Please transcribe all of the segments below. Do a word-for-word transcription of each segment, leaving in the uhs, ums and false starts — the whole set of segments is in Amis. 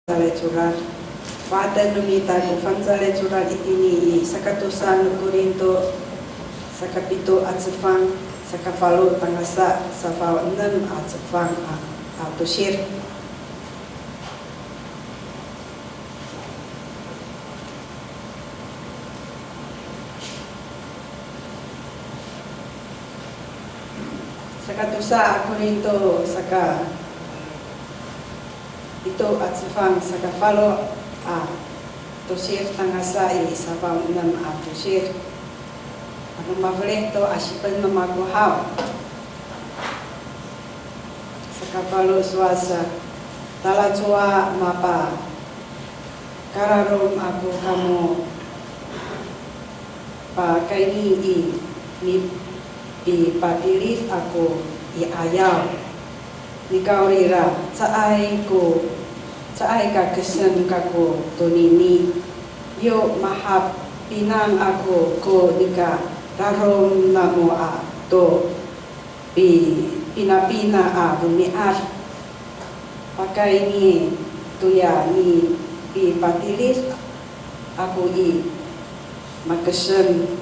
Fangcalay Codad. Paten no mita ko Fangcalay Codad itini i sakatosa no Korinto, sakapito a cefang, sakafalo tangasa, safaw enem a cefang a, a tosil. Sakatosa a Korinto, saka pito a cefang, sakafalo a tosil tangasa i safaw enem a tosil. Ano mafelih to asipen no mako haw. Sakafalo sowal sa, talacowa mapakararom ako kamo pakayni i mipipatilid ako i 'ayaw. Nikawrira, caay ko, caay ka kesem kako tonini. Yo mahapinang ako ko nikararom namo a to pi, pinapina a romi'ad. Pakayni toya mipipatilid ako i, makesem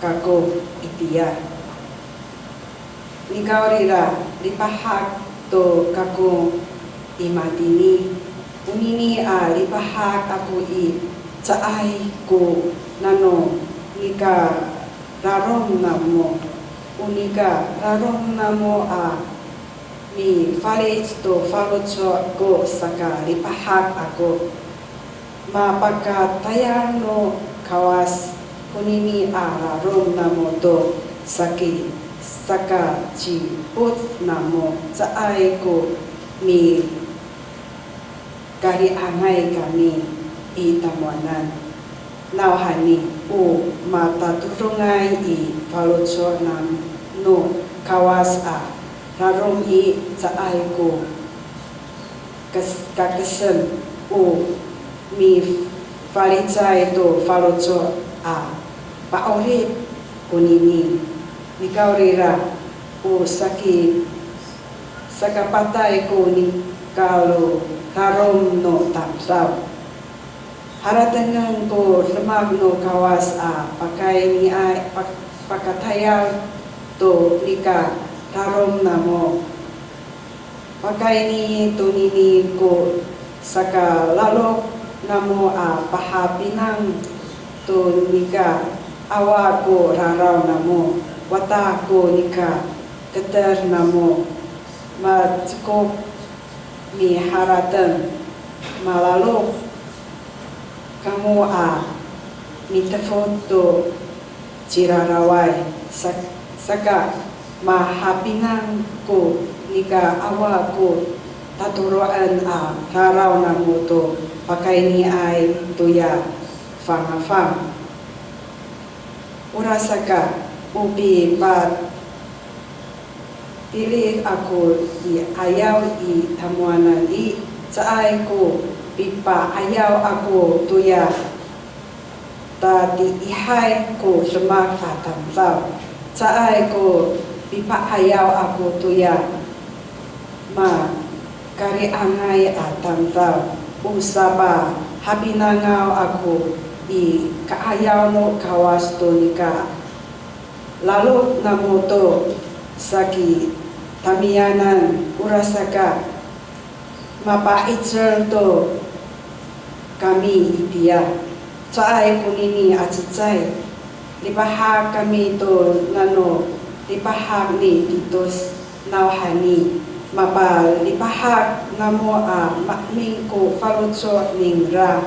kako itiya. Nikawrira, lipahak to kako i matini. Onini a lipahak ako i, caay ko nano nikararom namo. O nikararom namo a mifalic to faloco' ko sakalipahak ako. Mapakatayal no Kawas konini a rarom namo to saki, saka cipoc namo, caay ko mikari'angay kami i tamowanan. Nawhani o matatodongay i faloco' namo no Kawas a rarom i, caay ko kes-, kakesem o mifalicay to faloco' a pa'orip konini. Nikawrira o saki, sakapatay ko nikalorarom no tamdaw. Haratengen ko demak no Kawas a pakayniay, pak-, pakatayal to nikararom namo. Pakayni tonini ko sakalalok namo a pahapinang to nikaawa ko raraw namo, wata ko nikaketer namo, macekok miharateng, malalok kamo a mitefot to ciraraway, sa-, saka mahapinang ko nikaawa ko tatoro'en a raraw namo to pakayniay toya fangafang. Orasaka o pipa tilid ako i 'ayaw i tamowanan i, caay ko pipa'ayaw ako toya tatiihay ko demak a tamdaw. Caay ko pipa'ayaw ako toya makari'angay a tamdaw. O sapahapinangaw ako i ka'ayaw no Kawas to nika lalok namo to saki tamiyanan, orasaka mapa'icel to kami itiya. Caay konini a cecay, lipahak kami to nano lipahak ni Titos, nawhani mapalipahak namo a maemin ko faloco' ningra.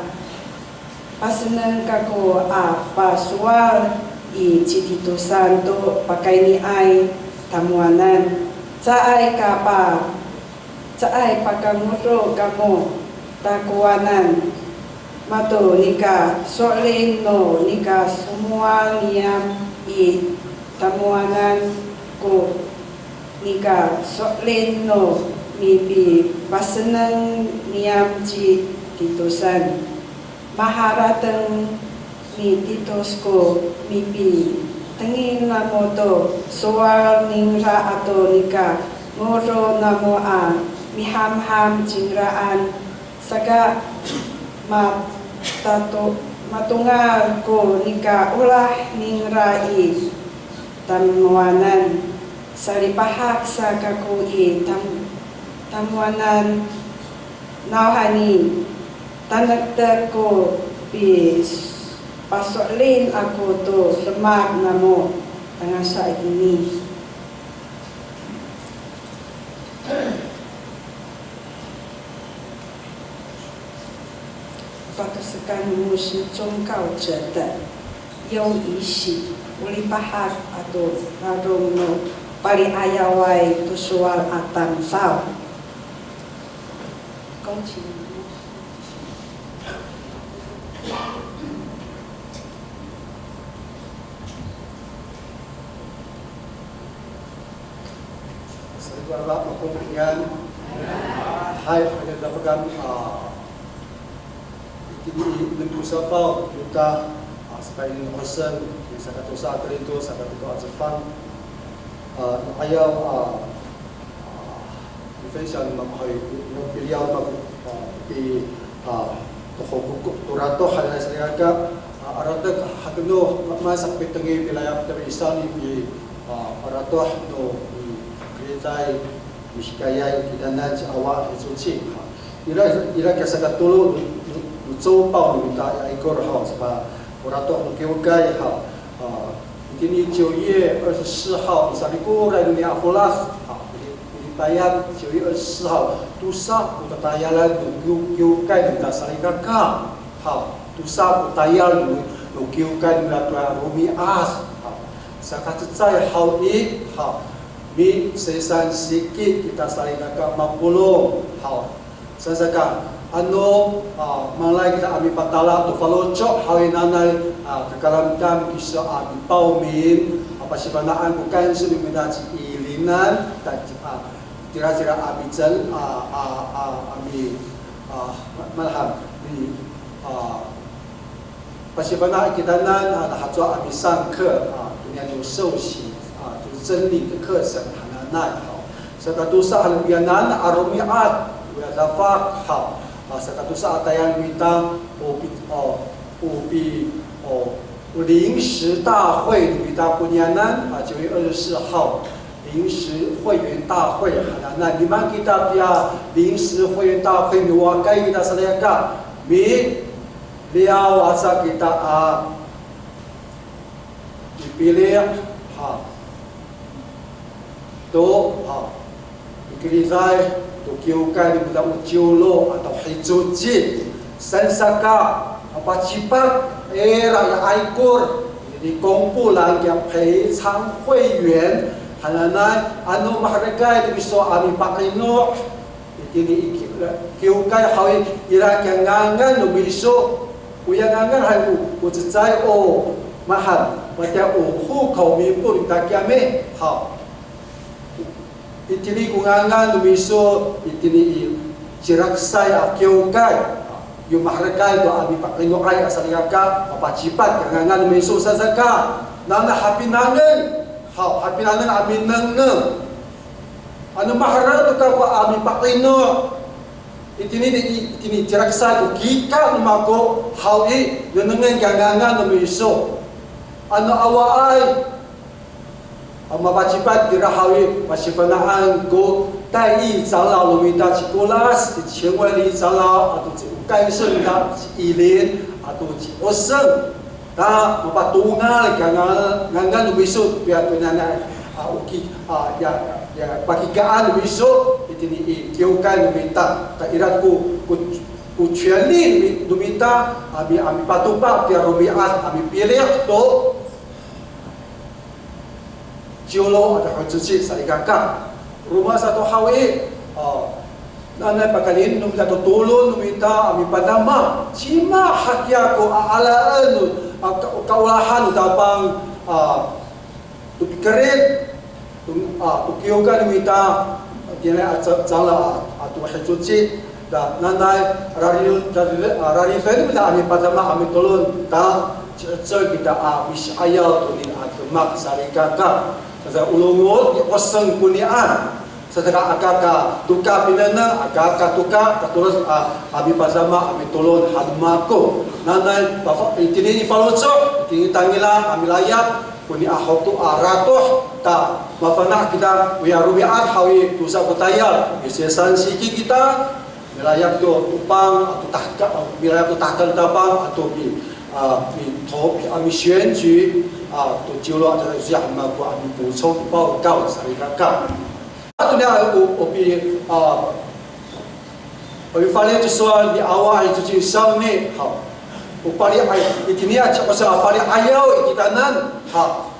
Paseneng kako a pasowal i ci Titosan to pakayniay tamowanan. Caay ka pa, caay pakangodo kamo takowanan. Mato nika so'elin no nika somowal niyam i tamowanan ko nika so'elin no mipipaseneng niyam ci Titosan. Maharateng ni Titos ko mipitengil namo to sowal ningra ato nika ngodo namo a mihamham cingraan Saka matato, matongal ko nika olah ningra i tamowanan, salipahak sa kako i tam, tamowanan, nawhani tanektek ko pi, paso'elin ako to demak namo tangasa itini. 不知道是刚牧师忠告者的，有一些，我们把它啊，都，那种，no，pali'ayaway to sowal a tamdaw. 恭喜你。 Salikaka, mapolong. Hay, hananay ko a, itini i Nengko Safaw, Yuta, a, saka i Nengko Sen, i saka tosa a Korinto, saka pito a cefang, a, no 'ayaw, a, a, i 分享 no mako haw i, no piliyaw no mako, a, i, a, to ho koko, to ratoh hananay salikaka, a, aratek hakeno, ma, ma, saka pitengil pilayap to i sawni pi, a, paratoh no, i, keriday, mihikayay kitanan ci Awa Hicoci. Ha. Ira, ira ko saka tolo no, no, no copaw no mita a ikor haw, saka o ratoh no kiwkay haw. A, itini 九月二十四号, misalikoray no ni Afolas, ha, ini, ini tayal 九月二十四号, tosa ko tatayalan no kiw, kiwkay no mita salikaka. Haw, tosa ko tayal no, no kiwkay no mita to a romi'ad. Haw, saka cecay haw i, haw, misesan siki kita salikaka mapolong. Haw, sasaka, ano, a, mangalay kita a mipatala to faloco' haw i, nanay, a, kakalamkam kiso a mipawmin, a, pasifana'an ko kansiyo no mita ci Ilinan, ta, a, tiracira a micel, a, a, a, a mi, a, ma, malaham, mi, a, pasifana' kitanan, a, hacowa a mi上课, a, tonian no 受洗, a, to 真理的课程 hananay haw. Saka tosa han, oyanan a romi'ad, oya dafak haw. A, saka tosa a tayal no mita, o pi, o, o pi, o, o 临时大会 no mita koniyanan, a, 九月二十四号, 临时会员大会 hananay. Mimaan kita tiya 临时会员大会, miwakay kita salikaka, mi liyaw aca kita a mipili', ha, to, ha, mikeriday to kiwkay no mita o Ciwlo ato Hicoci. Saan saka, a, pacipat, ira ya a ikor, itini 公布栏 kiya 陪餐会员 hananay, ano maherekay to miso a mipa'ino itini i ki, kiwkay haw i, ira kiya ngangan no miso. Oya ngangan hay o, o cecay o, mahaen, matiya o 户口名簿 no mita kiyami haw. Itini ko ngangan no miso, itini i Ciraksay a kiwkay. Yo maherekay to a mipa'inoay a salikaka, mapacipat ko ngangan no miso saan saka. Nano hapinangen haw, hapinangen a minengneng. Ano maherek to kako a mipa'ino itini, itini Ciraksay ko kika no mako haw i, nengnengen ko ngangan no miso. Ano awaay a mapacipat kira haw i, pasifana'an ko 代理长老 no mita ci Kolas, ci Cingweli 长老, ato ci Okay Seng, ta ci Ilin, ato ci Oseng. Ta mapatongal ko ngangan, ngangan no miso, piya to nanay, a, o ki, a, ya, ya, pakikaan no miso itini i kiwkay no mita. Ta ira ko, ko, ko 权利 no mi, no mita a mi, a mipatopa, piya romi'ad a mipili' to Ciwlo ato Hicoci salikaka. Roma sato haw i, a, nanay pakayni no mita to tolon no mita a mipadama. Cima hakiya ko a alaen no, a, ka, kaolahan no Tapang, a, to pikerid, to, a, to kiwkay no mita, tini a ca, 长老 a, ato Hicoci, ta nanay rari, rari, rariden no mita a mipadama a mitolon, ta ci'ecel kita a misi'ayaw tonini a demak salikaka. Saka o longoc ni Oseng konian. Saka aka ka toka pinengneng, aka ka toka, katolas a, a mipadama, a mitolon han no mako. Nanay, pafa-, itini i faloco', itini tangila, a milayap, koni a hoto a ratoh, ta mafana' kita, oya romi'ad haw i tosa ko tayal, i sesan siki kita, milayap to topang, ato tahka, milayap to tahka no Tapang, ato mi, a, mi to, a mi选举, a, to ciwlo ato siya han no mako a mi补充 报告 salikaka. Ato niya o, o pi, a, o pifalic to sowal ni Awa i to ci Sawni, haw. O pali'ay, itini a ci, o sa pali'ayaw i kitanan, haw.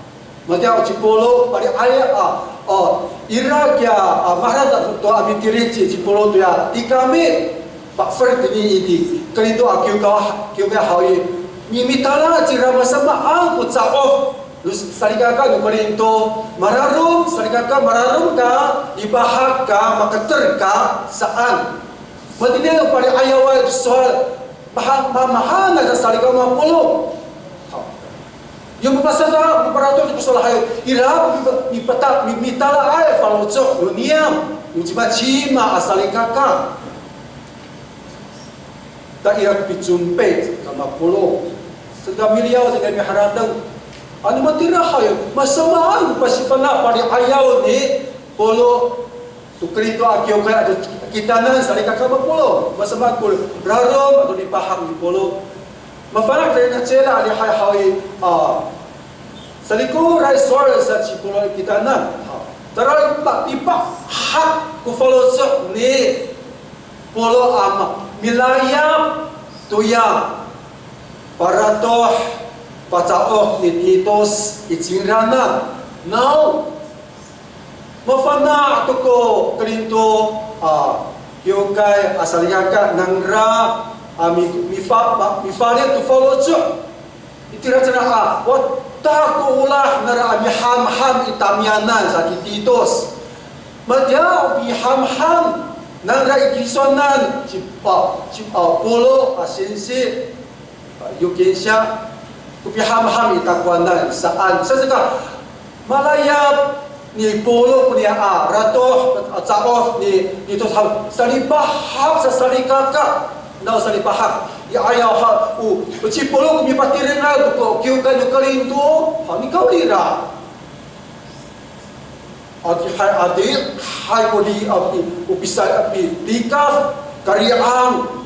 Matiya o ci Polo, pali'ay, a, o, ira kiya, a, maharateng to a mitilid ci, ci Polo toya, tikami, pa'fer tini i ti, Korinto a kiwkay, kiwkay haw i, mi, mitala cira masamaan ko ca'of, no salikaka no Korinto, mararom, salikaka mararom ka, lipahak ka, maketer ka, saan. Matini no pali'ayaway to sowal, maha, ma, mahaenay sa salikaka mapolong. Haw. Yo mapasada, maparatoh ko sowal haw i, ira, mi, mipata, mi, mitalaay faloco' no niyam, no cimacima a salikaka. Ta ira ko picompay, saka mapolong. Saka miliyaw, saka miharateng. Ano matira haw i, masamaan ko pasifana' pali'ayaw ni Polo to Korinto a kiwkay ato kitanan salikaka mapolong. Masamaan ko rarom ato lipahak ni Polo. Mafana' ko nacila a lihay haw i, a, salikoray sowal sa ci Polo i kitanan. Tara lipa, lipahak ko faloco' ni Polo a ma, milayap toya paratoh paca'of ni Titos i cingraanan. Naw, mafana' to ko Korinto a kiwkay a salikaka nangra a mi, mifa, ma, mifalic to faloco'. Itira cangra a, wata ko olah nangra a mihamham i tamiyanan sa ci Titos. Matiya o pihamham nangra i kisowanan ci, a, ci, a, Polo a singsi, a, yo kinsya, ko pihamham i takowanan saan. Saka, malayap ni Polo koniya a ratoh, a, ca'of ni, ni Titos haw, salipahak sa salikaka, naw salipahak. I ayaw haw, o, o ci Polo ko mipatireng to ko kiwkay no Korinto, haw, nikawrira. Adihay, adihay ko di, a, pi, o pisa, a, pi, pikaf, kari'ang.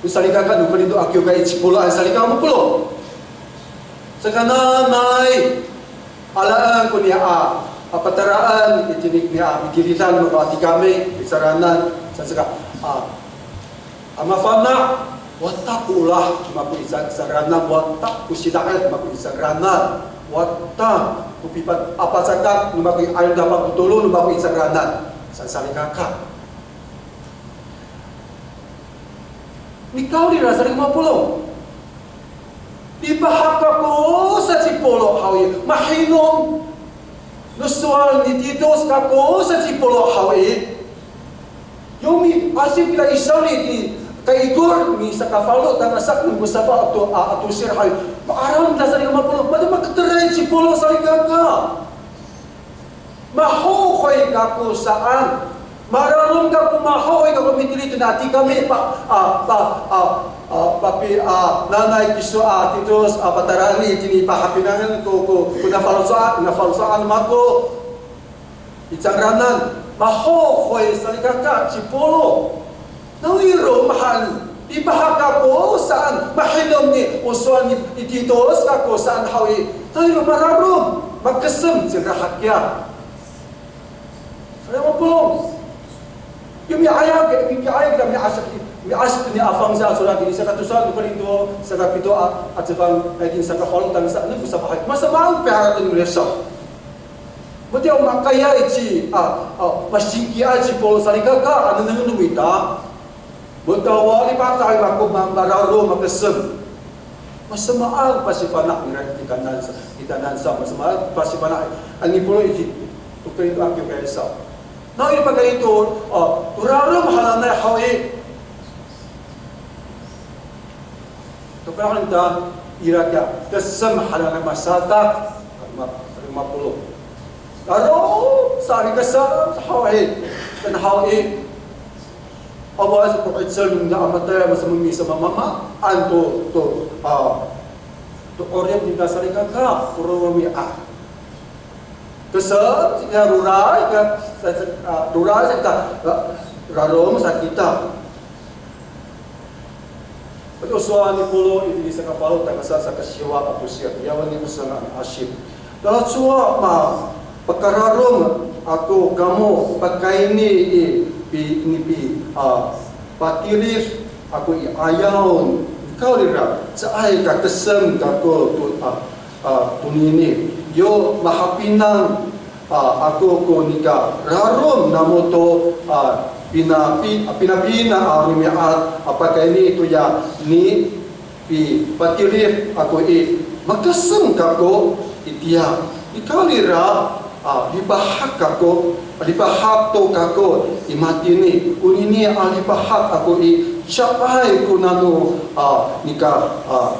Salikaka no Korinto a kiwkay i ci Polo, a salikaka mapolong. Saka nanay, alaen koniya a, a pataraan, itini koniya a mitilidan no a tikami, i cingraanan, sa saka, a, a mafana', wata ko olah mako i cingraanan, wata ko sida'it mako i cingraanan, wata ko pipat, a pacakat no mako i, a dapat ko tolon no mako i cingraanan, sa salikaka. Nikawrira salikaka mapolong. Lipahak kako sa ci Polo haw i, mahinom no sowal ni Titos kako sa ci Polo haw i. Yo miasip kita i sawni i kaigor, misakafalo tangasa ko safalo to, a, a tosir haw i. Ma'araw kita salikaka mapolong, matiya maketeray ci Polo salikaka. Mahohoy kako saan. Mararom kako, mahohoy kako mitilid to na tikami pa, a, pa, a, a, papi, a, nanay kiso, a, Titos, a, pataraan itini pahapinangan ko, ko, ko nafaloco'an, nafaloco'an mako i cingraanan. Mahohoy salikaka ci Polo. Nawiro mahaen, lipahak kako saan, mahinom ni o sowal ni, ni Titos kako saan haw i, nawiro mararom, makesem cingra hakiya. Salikaka mapolong. Yo mi'ayaw, mi'ayaw kita mi'asip, mi'asip ni afang sa sorat ini, saka tosa no Korinto, saka pito a, a cefang, a itini saka falo tangasa, niko sapahay. Masamaan piharateng no Yis. Matiya o makayay ci, a, a, masingkiay ci Polo salikaka, a nengneng no mita. Matiya o lipatay mako ma, mararom makesem. Masamaan pasifana' nira kitanan sa, kitanan sa, masamaan pasifana' a ni Polo i ci, to Korinto a kiwkay sa. Nawiro pakayni to, a, to rarom hananay haw i. Toka'en ta ira kiya, kesem hananay masadak, ma, mapolong. Rarom Tali ka sa haw i, kan haw i. Awa sa ko 'icel no mita a matayal, masamami sa mamamaan to, to, a, to 'orip nira salikaka, ko romi'ad. Kesem sa kita roray, ka, sa, sa, a, roray sa kita, ra-, rarom sa kita. Ato sowal ni Polo itini saka falo tangasa saka siwa ato siya, yawen ni o sangan a sip. Talacowa mapakararom ako kamo pakayni i pi-, nipi, a, patilid ako i 'ayaw. Nikawrira, caay ka kesem kako to, a, a, tonini. Yo mahapinang, a, ako ko nika rarom namo to, a, pinapi-, a, pinapina a romi'ad, a, pakayni toya ni pipatilid ako i, makesem kako itiya. Nikawrira, a, lipahak kako, lipahak to kako i matini. Onini a lipahak ako i, caay ko nano, a, nika, a,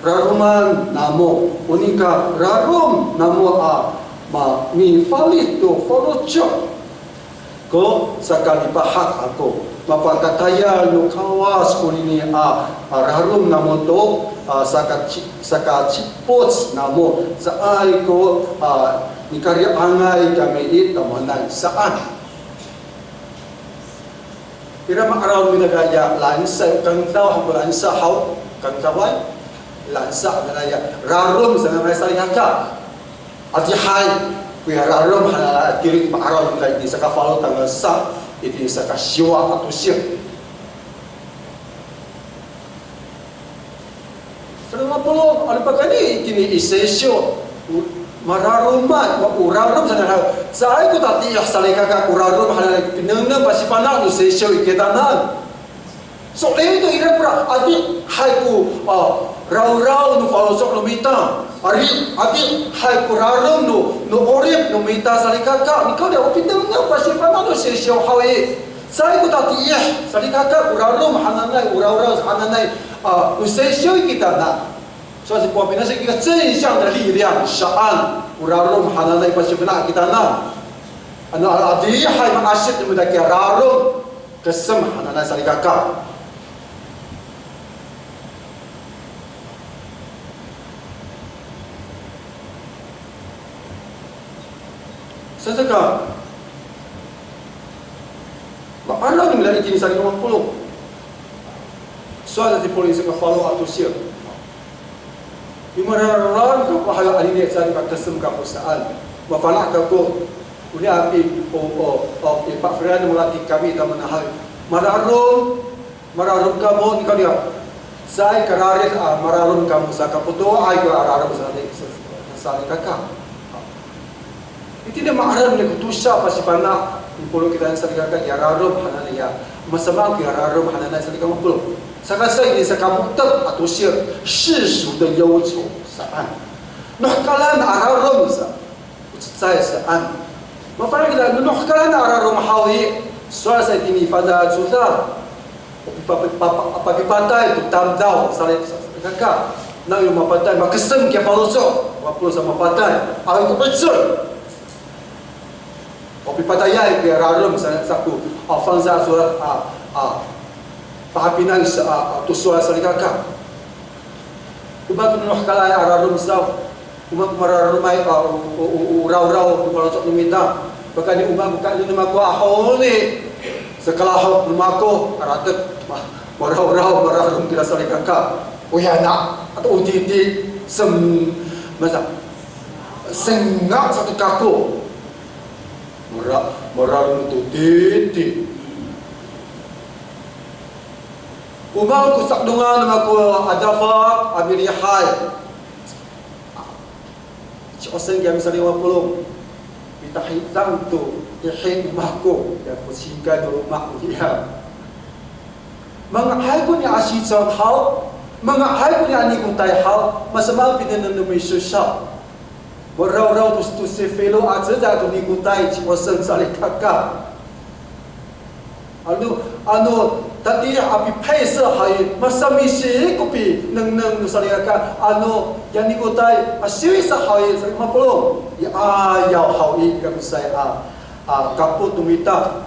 raroman namo, o nika rarom namo a ma-, mifalic to faloco' ko sakalipahak ako. Mapakatayal no Kawas konini a, a, rarom namo to, a, saka ci-, sakacipoc namo, caay ko, a, nikari'angay kami i tamowanan saan. Ira ma'araw no mita kaya lansa, kangdaw haw, lansa haw, kangdaway, lansa hananay, rarom sananay salikaka. Adihay koya rarom hananay a tilid ma'araw no mita itini saka falo tangasa, itini saka siwa ato siyo. Saka lima polo', ano pakayni itini i Seysyo, o, mararoman, o, o rarom sananay. Caay ko tatiih salikaka ko rarom hananay, pinengneng pasifana' no Seysyo i kitanan. So'elin to ira kora adihay ko, a, rawraw no faloco' no mita. Ari, adihay ko rarom no, no 'orip no mita salikaka. Nikawrira o pinengneng pasifana' no Seysyo haw i. Caay ko tatiih salikaka ko rarom hananay, o rawraw hananay, a, o Seysyo i kitanan. Sowal sa ko pinasa i 真相的力量 saan, o rarom hananay pasifana' kitanan. Ano adihay ma'asip no mita kiya rarom, kesem hananay salikaka. Saka, ma'araw no mita itini saka lima polo'. Sowal sa ci Polo i saka falo ato siyo. Mimararom kako haw anini, caay ka kesem kako saan. Mafana' kako, oniya pi, o, o, o, i pafelian no malaki kami tamanan haw. Mararom, mararom kamo, nikawrira caay kararid a mararom kamo saka potoay ko a rarom sa, sa, salikaka. Itini ma'araw no mita ko tosa pasifana' no Polo kitanan salikaka, ya rarom hananay ya. Masamaan ko ya rarom hananay salikaka no Polo. Saka sa itini saka mo^tep ato siyo, 世俗的忧愁 saan. Nohkalan a rarom sa. O cecay saan. Mafana' kita, no nohkalan a rarom haw i, sowal sa itini Fangcalay Codad. O pipa-, pipa-, papipatay to tamdaw, sali-, salikaka. Naw yo mapatay, makesem kiya faloco', mapolong sa mapatay. Awa ko 'icel. O pipatayay kiya rarom sa, sako, a, Fangcalay Codad, a, a, pahapinang sa, a, a, to sowal salikaka. O maan ko nohkalay a rarom saw, o maan ko mararomay, a, o, o, o, o rawraw no faloco' no mita. Pakayni o maan ko kaenen no mako a honi, sakalahok no mako, karatek, ma-, marawraw, mararom kira salikaka. Oyana, ato o titi, sem-, masa, senga' sato kako. Mara-, mararom to titi. O maan ko sa'edongan no mako a dafak a milihay. Ci'osen kiyami sa lima polo'. Mitahidang to ihi no mako, ya ko singkay no loma' nira. Manga'ay ko niya a sicawt haw, manga'ay ko niya a nikotay haw, masamaan pinengneng no miso saw. Marawraw to, to sifilo a cecay to nikotay, ci'osen salikaka. Ano, Ano tatiih a pipay sa haw i, masamisi ko pinengneng no salikaka, ano ya nikotay a siwi sa haw i, salikaka mapolong, i 'ayaw haw i, kamo sa a, a, kapot no mita.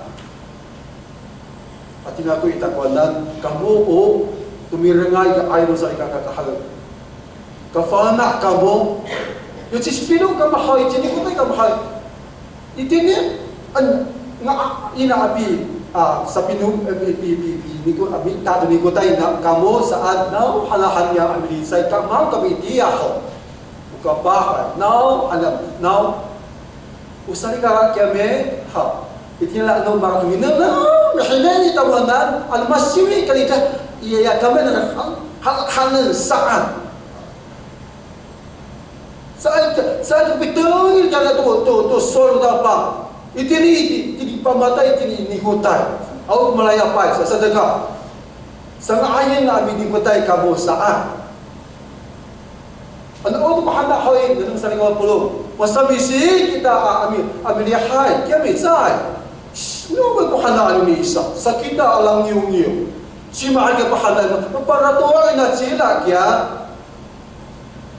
Hatira ko i takowanan, kamo o tomirengay i 'ayaw no salikaka haw. Kafana' kamo. Yo cisifilo kamo haw i, cinikotay kamo haw i. Itini, an, nga, ina a pi, a, sapinu, e, pi, pi, pi, pi, niko, a, mita to nikotay na, kamo saan, naw, halahan ya, a milicay, kamo, kamo itiya ho. O kapah, naw, hana, naw. O salikaka kiyami, ha. Itini la, ano, mara, minengneng, mihinay i tamowanan, ano masiwi kalita, iya, ya, kami na, hal, hal, hanen saan. Saan, saan ko pitengil kiyana to, to, to sowal no Tapang. Itini, itini, itini pamatay, itini nikotay. Awa ko malayapay, sa, sa, saka. Sanga'ayen a minikotay kamo saan. Ano o to mahana haw i, nengneng salikaka mapolong. Masamisi kita a, a mi, a milihay, kiyami cay. Sh, no ko hana ano ni isa, sa kita a langiwngiw. Cima a kiya pahana, maparatoay na cila kiya.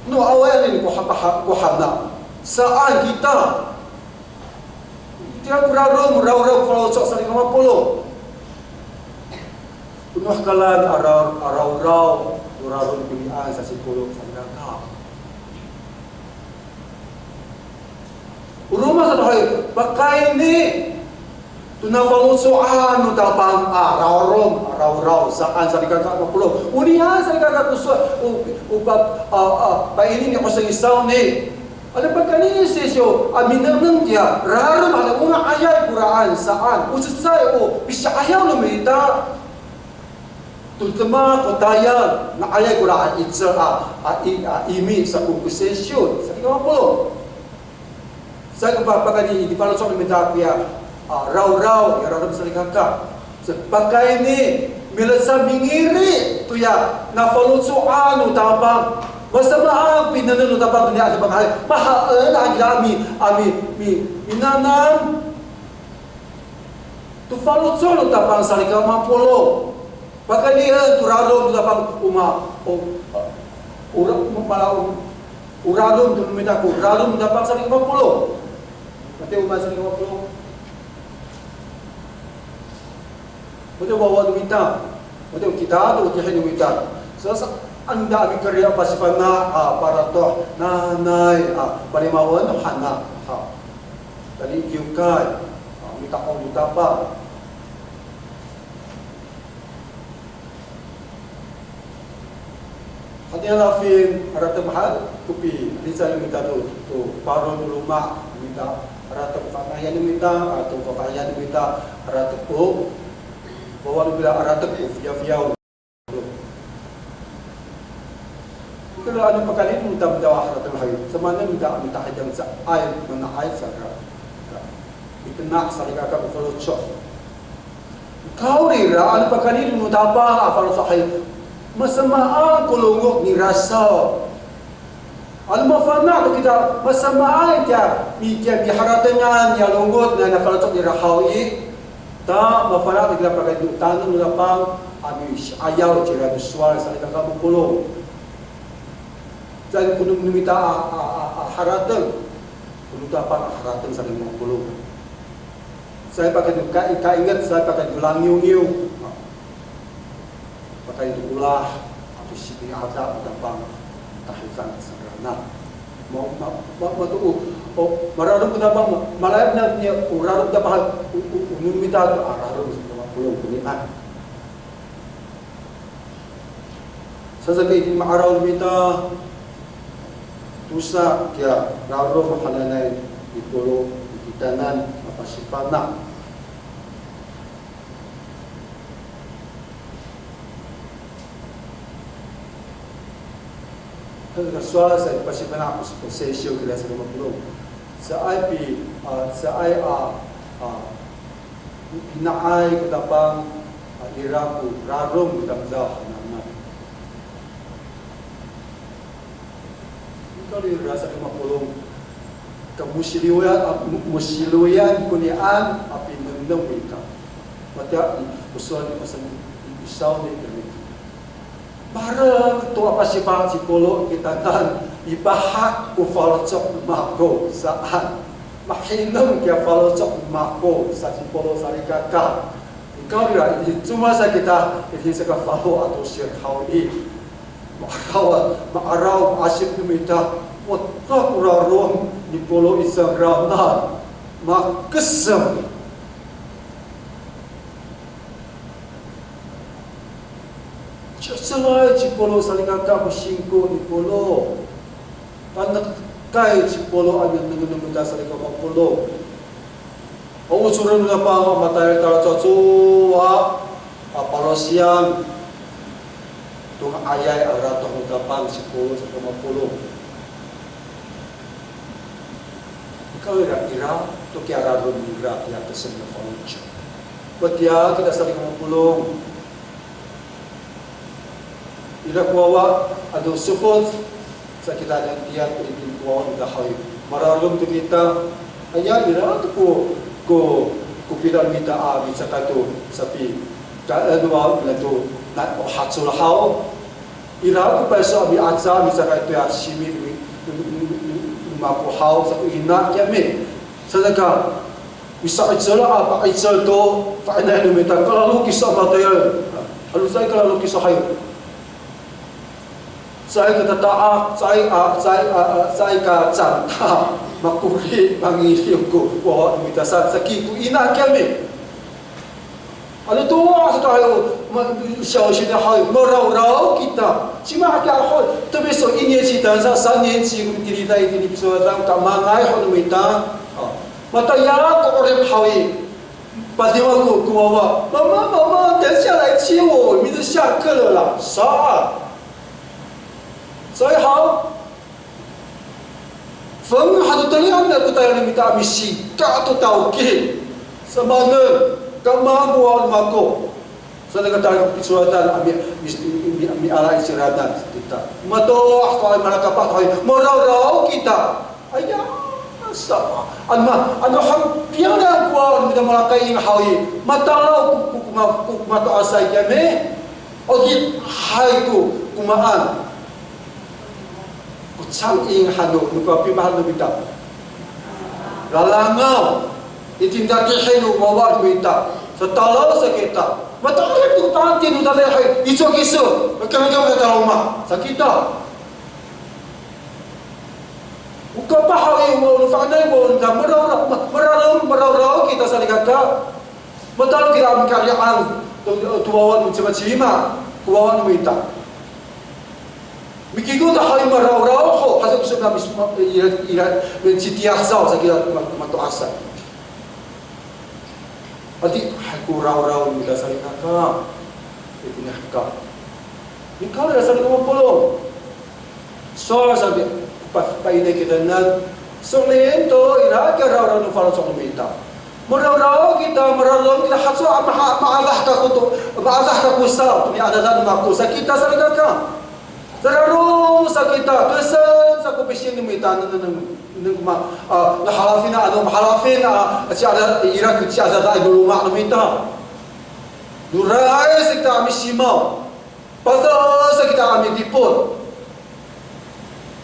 No awaay anini ko ha-, ko hana. Saan kita. Tiya ko rarom, rawraw ko faloco' salikaka mapolong. Ko no hekalan a raw, a rawraw, ko rarom konian sa sipolo' salikaka. O roma sato haw i, pakayni to nafaloco'an no Tapang a rarom, a rawraw, saan salikaka mapolong. Onian salikaka ko sowal, o, o pa, a, a, paini ni Oseng i sawni. Ano pakayni sisiw a minengneng tiya rarom, ano o nga'ayay koraan saan. O cecay o pisi'ayaw no mita. To demak, to tayal, nga'ayay koraan 'icel a, a, i, a, imi sa ko, ko sisiw, salikaka mapolong. Sa ko pa, pakayni i, difaloco' no mita koya, a, rawraw, ya rarom salikaka. Sa pakayni, milecad mingiri, toya nafaloco'an no Tapang. Masamaan pinengneng no Tapang, toniya a Tapang, hay, mahaen a kita a mi, a mi, mi, minanam to faloco' no Tapang salikaka mapolong. Pakaynien to rarom no Tapang, o ma, o, o ra-, o mala, o, o rarom to no mita ko rarom no Tapang salikaka mapolong. Matiya o maan salikaka mapolong. Matiya o wawa no mita. Matiya o kita to o tihi no mita. Sa, sa, anda a mikeriya pasifana', a, paratoh, nanay, a, palimawen, hana, ha. Tayni i kiwkay, a, mita'ong no Tapang. Hatira lafin, harateng mahaen ko pilicay no mita to, to paro no loma' no mita, harateng ko fafahiyan no mita, a, to fafahiyan no mita, harateng ko wawa no mita, harateng ko fiyafiyaw. Kira ano pakayni no tamdaw a harateng haw i, samaanen mita a mitahidang caay, mana'ay saka. Mitena' salikaka ko faloco'. Kawrira, ano pakayni no Tapang a faloco' haw i, masamaan ko longoc nira saw. Ano mafana' to kita, masamaan tiya, mi, tiya miharatengan ya longoc na, na faloco' nira haw i. Ta, mafana' to kita pakayni to tanen no Tapang a misi'ayaw cira to sowal salikaka mapolong. Caay ko no, no mita a, a, a, a harateng, ko no Tapang a harateng salikaka mapolong. Caay pakayni to ka, kainget, caay pakayni to langiwngiw. Pakayni to olah ato sipinga'ada no Tapang, tahikan saan. Ma, ma, ma, mato o, o, mararom ko Tapang, ma, malayap na niya, o rarom Tapang, o, o, o no mita to, a, rarom Tapang, polong konian. Saka itini ma'araw no mita, tosa kiya rarom hananay i polo i kitanan, mapasifana'. Sowal sa pasifana' ko, ko sisiw kira sa lima polo'. Caay pi, a, caay a, a, pina'ay ko Tapang, a, ira ko rarom ko tamdaw hananay. Nikawrira sa lima polo', kamosiloyan, a, mo-, mosiloyan konian a pinengneng ita. Matiya, o sowal ni, o sowal ni, i, i sawni kami. Maherek to a pasifana' ci Polo kitanan, i pahak ko faloco' no mako saan. Mahinem kiya faloco' no mako sa ci Polo salikaka. Nikawrira, itini coma sa kita, itini saka falo a tosir haw i. Ma'araw, ma'araw, ma'asip no mita, wata ko rarom ni Polo i cangraan, makesem. Ci'ecelay ci Polo salikaka ko singko ni Polo. Tanektekay ci Polo a nengneng no mita salikaka Polo. O ocoren no Tapang a matayal talacowacowa a palosiyang to nga'ayay a ratoh no Tapang ci Polo salikaka Polo. Nikawrira ira to kiya rarom nira kiya kesem no faloco'. Watiya kita salikaka Polo. Ira ko wawa, ano sofoc sa kita niyan tiya to itini ko wawa no mita haw i. Mararom to kita. Aya ira to ko, ko, ko pida no mita a micakay to sapi. Ka, ano, wa, na to, na, o hacol haw. Ira ko payso a mi'aca, micakay to ya simi, mi, mi, mi, mi, mako haw, sa ko ina kiyami. Sa saka, misa'icel a pa'icel to fa'inay no mita, kalalokiso a matayal. Ano caay kalalokiso hayo. Caay ka tata'ak, caay a, caay a, a, caay ka cangta, makori, mangiliw ko wawa no mita sa, saki ko ina kiyami. Ano to, a, sa tayo, ma, siyawsina hayo, marawraw kita. Cima kiya ho, to miso 一年级 tangsa, 三年级, ko tilitay, itini pisowadan, ka mangay ho no mita. A, matayal ko 'orip haw i. Padiwa ko, ko wawa, 妈妈，妈妈，等下来接我，明天下课了啦。Sa. Caay haw. Feng hato talian ko tayal no mita a misika to tawki. Samaanen, ka mako a mako. Sa, na katayal ko picowadan a mi, mi, mi, miala i ciranan sa kita. Mato, a, ko ay malakapah, ay, marawraw kita. Aya, sa, ano ma, ano hapiyangan ko a, ano mita malakay i haw i. Matalaw ko, ko, ko, ma, ko, mato'asay kiyami. O di, hay ko, ko maan. Ko canging hano, no ko pimahal no mita. Lalangaw. Itini tatihi no wawa no mita. Sa talaw sa kita. Mata'elif to pangantin no tatihi. Icowa kiso. Kami kami ka taloma. Sa kita. O kapah haw i, o fa'inay, o maraw, maraw, marawraw kita salikaka. Matalaw kita a mikari'ang to, to wawa no cimacima, ko wawa no mita. Mikikot haw i marawraw ho, haca ko so na mis, ira, ira, citiyasaw sa kira ma, mato'asay. Ati, hay ko rawraw no mita salikaka. Itini hekal. Nikawrira salikaka Polo. Sowal sa, pa, pa'inay kitanan, so'elin to ira kiya rawraw no faloco' no mita. Marawraw kita, marawraw kita, hacowa a maha, maadah kako to, maadah kako sa, to ni'adada no mako, sa kita salikaka. Sa rarom sa kita, kesem sa ko pising no mita, nengneng, nengneng ma, a, nahalafin, ano mahalafin, a, ci'ada, ira ko ci'adadaay no loma' no mita. Roray sa kita a misimaw. Patal sa kita a midipot.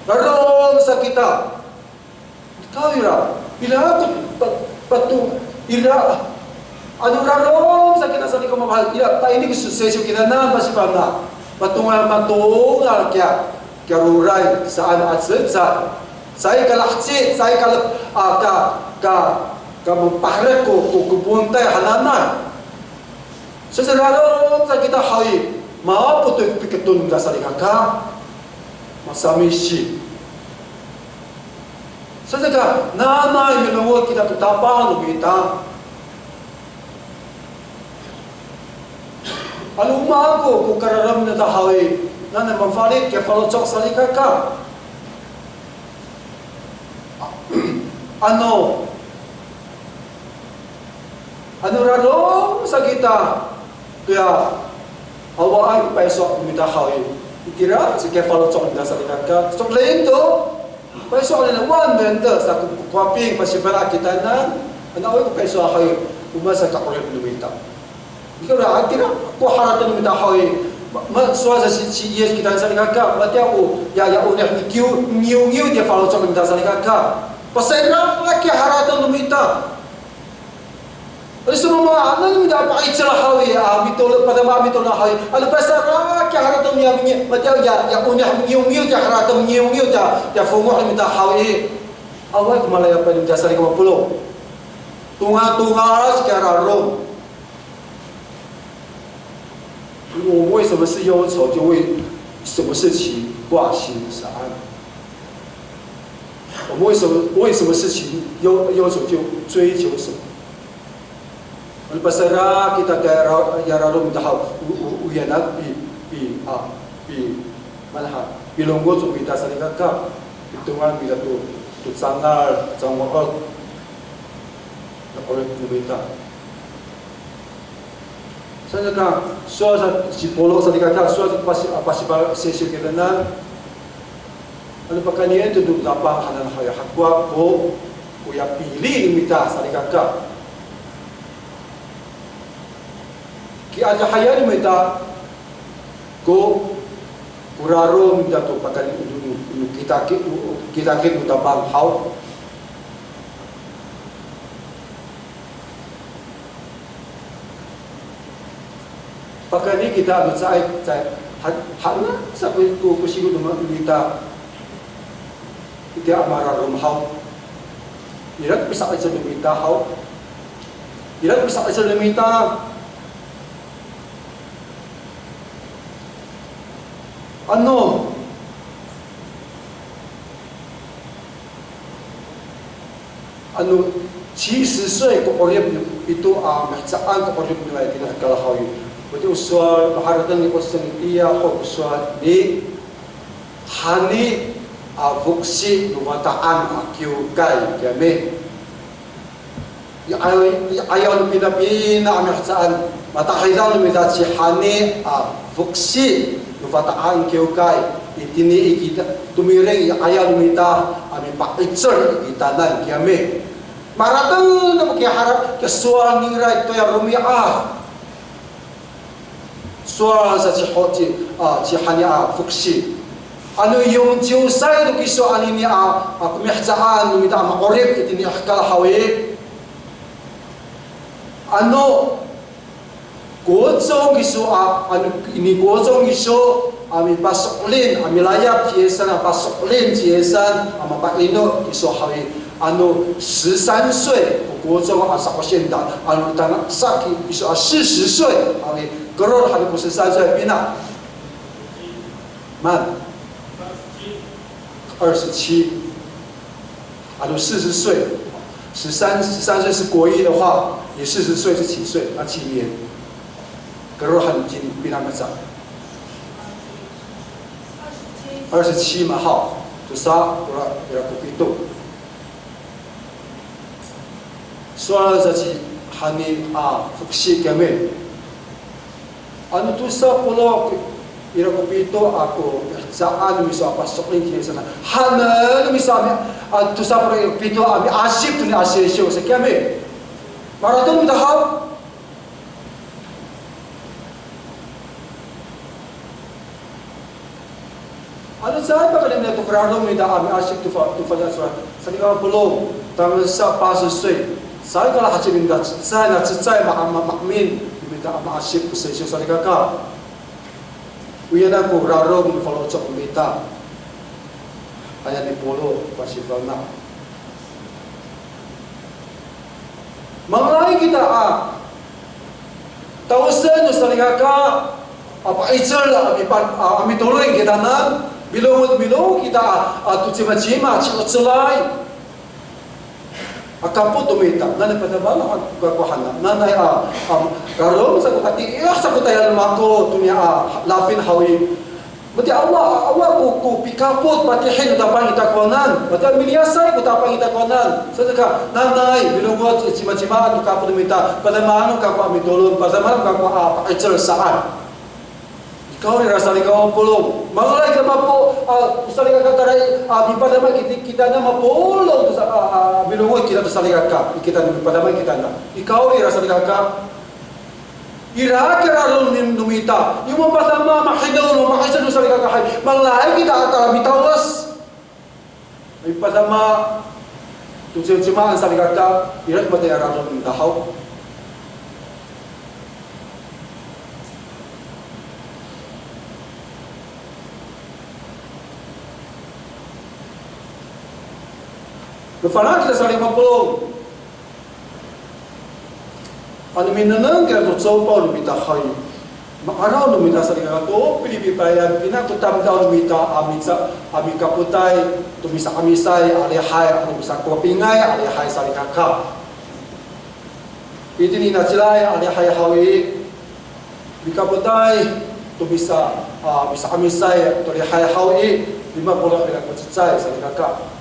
Rarom sa kita. Nikawrira, ira to pa, pato, ira. Ano rarom sa kita salikaka mamahal, ira, pa'ini ko sesyo kitanan pasifana'. Patongal, matongal kiya, kiya roray, saan a cecay. Caay ka laheci, caay ka, a, ka, ka, ka mapaherek ko, ko, ko pontay hananay. Seserarom sa kita haw i, mapotoy ko piketon no mita salikaka. Masamisi. Saka, nanay milongoc kita to Tapang no mita. Ano mako ko kararam no mita haw i, nanay mafalit kiya faloco' salikaka. Ano, ano rarom sa kita, kiya awaay ko payso no mita haw i. Itira, sa kiya faloco' no mita salikaka. So'elin to, payso nira wan nira, sa ko, ko Kuwaping, pasifana' kitanan, ano awaay ko payso haw i, o maan sa ka'orip no mita. Ika ora, a, kira ko harateng no mita haw i, ma, ma, sowal sa ci, ci Yis kitanan salikaka, matiya o, ya, ya onih mikiw, ngiwngiw tiya faloco' no mita salikaka. Pasayra kiya harateng no mita. Ano so mamaanen no mita a pa'icel haw i, a, mitolon, padama mitolon haw i. Ano pasayra kiya harateng no mita, matiya ya, ya onih ngiwngiw tiya harateng, ngiwngiw tiya, tiya fongoh no mita haw i. Awaay ko malayapay no mita salikaka mapolong. Tongatongal sa kiya rarom. 我们为什么是忧愁，就为什么事情挂心上岸。我们为什么为什么事情忧忧愁，就追求什么？Ano pasayra kita kiya ra-, ya rarom ita haw, o, o, o, ya na pi, pi, a, pi, mana ha, pilongoc no mita salikaka, pitongal no mita to, to cangal, cango'ot. Nakolit no mita. Saan ka, sowal sa ci Polo salikaka, sowal sa pasi, a, pasifal sisiw kitanan. Ano pakayni to no Tapang hanan haw i, hakowa ko, koya pili no mita salikaka. Ki'adohayan no mita ko, ko rarom no mita to pakayni no, no, no kitakit, no kitakit no Tapang haw. Pakayni kita ano caay, caay, ha, hana sa ko, ko, ko singko no mita. Itiya a mararom haw. Ira ko pisa'icel no mita haw. Ira ko pisa'icel no mita. Ano, ano, 七十岁 ko 'orip no, ito a mihecaan ko 'orip no ay kina kalahaw i. Wati o sowal, maharateng ni ko sengitiya ho ko sowal ni, hani a foksi no Fata'an a kiwkay kiyami. I 'ayaw, i 'ayaw no pinapina a mihecaan, matahidang no mita ci Hani a foksi no Fata'an kiwkay, itini i kita, tomireng i 'ayaw no mita a mipa'icel i kitanan kiyami. Marateng namo kiya hara, kiya sowal nira i toya romi'ad. Sowal sa ci Ho, ci, a, ci Hani a foksi. Ano yong ciwsay to kiso anini a, a, ko mihecaan no mita a ma'orip itini i hekal haw i. Ano kocong kiso a, ano ini kocong kiso a mipaso'elin, a milayap ci Yisan a paso'elin ci Yisan a mapa'ino kiso haw i. Ano 十三岁 ko kocong a sa'osien ta, ano tangasa kiso a 四十岁 haw i, keror han ko 十三岁 pina. Man. 二十七. Ano 四十岁, 十三, 十三岁是国一的话，你四十岁是几岁？那几年？Keror han cini pina maca. 二十七 嘛, haw. Tosa, ora, ira ko pito. Sowal sa ci Hani a foksi kiyami. Ano tosa polo' ira ko pito a ko mihecaan miso a paso'elin ci Yisan. Hanen miso a mi, a, tosa polo' ira ko pito a miasip to ni a sisiw sa kiyami. Marateng no mita haw. Ano caay pakayni to ko rarom no mita a miasip to fa, to fa, sa, salikaka polong, tangasa 八十岁, caay kala haci no mita cecay, na cecay ma, ma, maemin no mita a miasip to sisiw salikaka. Oya na ko rarom no faloco' no mita. Aya ni Polo pasifana'. Mangalay kita a taosen no salikaka a pa'icel a mipa, a, a mitolon kitanan, milongoc, milongoc kita a, a to cimacima, ci'ocelay. A kapot to mita, nanay padamaen kako hanan, nanay a, a, rarom sa ko tatiih sa ko tayal mako, to niya a, lafin haw i. Matiya awa, awa ko, ko pikapot, patihi no Tapang i takowanan. Matiya miliyasay ko Tapang i takowanan. Saka, nanay, milongoc, cimacima, to kapot no mita, padamaen kako a mitolon, padamaen kako a pa'icel saan. Ikawrira salikaka polong. Mangalay kita mapo, a, salikaka tayra i, a, mipadama kita, kita na mapolong to sa, a, a, milongoc kita to salikaka. Kita na mipadama kita na. Ikawrira salikaka. Ira ko rarom no mita, yo mapadama, mahidaw, mapahisa no salikakahay, malaay kita a tala mitawes. Mapadama to cimacima a salikaka, ira ko matayal a rarom no mita haw. Mafana' kita salikapolong. Ano minengneng kira to copaw no mita haw i, ma'araw no mita salikaka to pilipipayan, pina ko tamdaw no mita a mica, a mikapotay to misa'amisay a lihay, ano misakowapingay a lihay salikaka. Itini nacilay a lihay haw i, mikapotay to misa, a, misa'amisay to lihay haw i, lima polo' ira ko cecay salikaka.